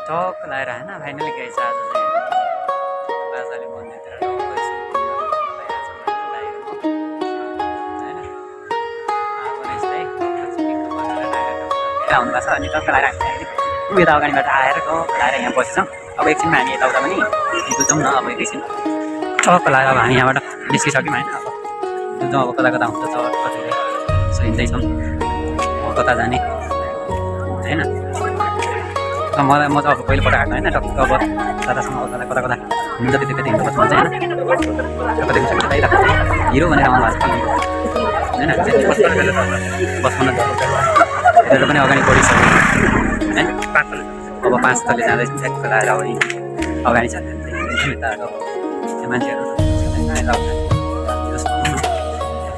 Talk लगाएर होइन finally गएछ आज चाहिँ बाजाले मन्दिरतिर टक्क यसो आउनुभएको छ अनि टक्क लगाएर हामी ऊ यता अगाडिबाट आएर टक्क लगाएर यहाँ बसेछौँ। अब एकछिनमा हामी यताउता पनि बुझ्छौँ न। अब एकैछिन टक्क लगाएर अब हामी यहाँबाट निस्किसक्यौँ होइन। अब बुझ्छौँ अब कता कता हुन्छ चट कतिले यसो हिँड्दैछौँ कता जाने होइन। मलाई म चाहिँ अब पहिलोपल्ट आएको होइन टक्क अब दादासँग कता कता कता हुन्छ त्यति त्यति हिँड्नुपर्छ भन्छ होइन। टक्क देख्नु सक्छ हिरो भनेर आउनु भएको छ होइन। बसमा नजानु पनि अगाडि बढिसक्यो होइन। अब 5 तले जाँदैछौँ ठ्याक्क लगाएर अब अगाडि छ यता अब त्यो मान्छेहरू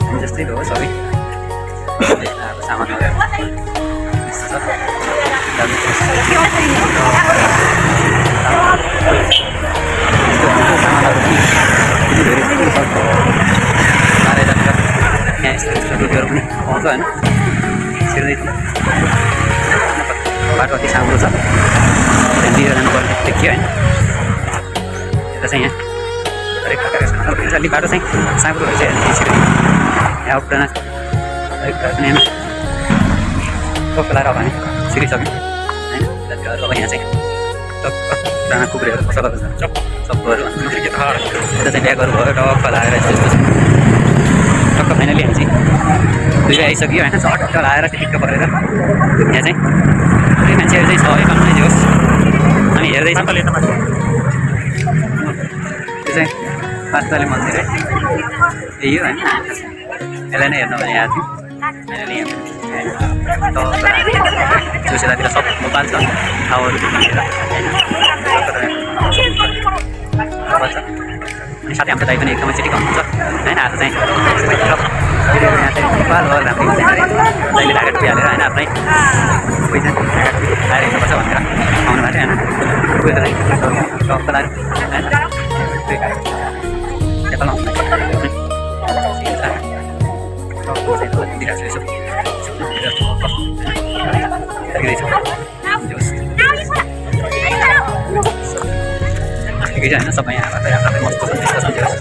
हामी जस्तै हो सबै अब सामानहरू यस्तो छ। यहाँ यस्तो यस्तो टोपीहरू पनि पाउँछ होइन। छिर्दै बाटो अति साँग्रो छ दिएर जानुपर्ने देखियो होइन। यता चाहिँ यहाँ हरेक प्रकारको अलिक बाटो चाहिँ साँग्रो रहेछ यसरी यहाँ उफ्रन हरेक प्रकारको यहाँ टक्क लगाएर अब हामी छिरिसक्यौँ होइन। अब यहाँ चाहिँ टक्क डाँडा कुकुरहरू सब सबहरू यता चाहिँ ब्यागहरू भयो टक्क लगाएर यस्तो यस्तो टक्क फाइनली हामी चाहिँ 2 बजी आइसक्यो होइन। झट्ट लगाएर टिक्क परेर यहाँ चाहिँ पुरै मान्छेहरू चाहिँ छ है कम्ती होस् हामी हेर्दैछौँ। त्यो चाहिँ 5 तले मन्दिर है यही हो होइन। यसलाई नै हेर्नु भने यहाँ थियो फाइनली यहाँ चौसेलातिर सब दोकान छ ठाउँहरू अनि साथै हाम्रो दाइ पनि एकदमै चिटिक हुनुहुन्छ होइन। आज चाहिँ यहाँ चाहिँ नेपाल हो राम्रो हुन्छ दाइले ढाका टुपी हालेर होइन आफ्नै पैसा लगाएर हिँड्नुपर्छ भनेर आउनु भएको थियो होइन। गएर चाहिँ टक्क लगाएर होइन नेपालमा ठिकै छ होइन। सबै यहाँ आफै मस्त छ त्यसको सम्झिनुहोस्।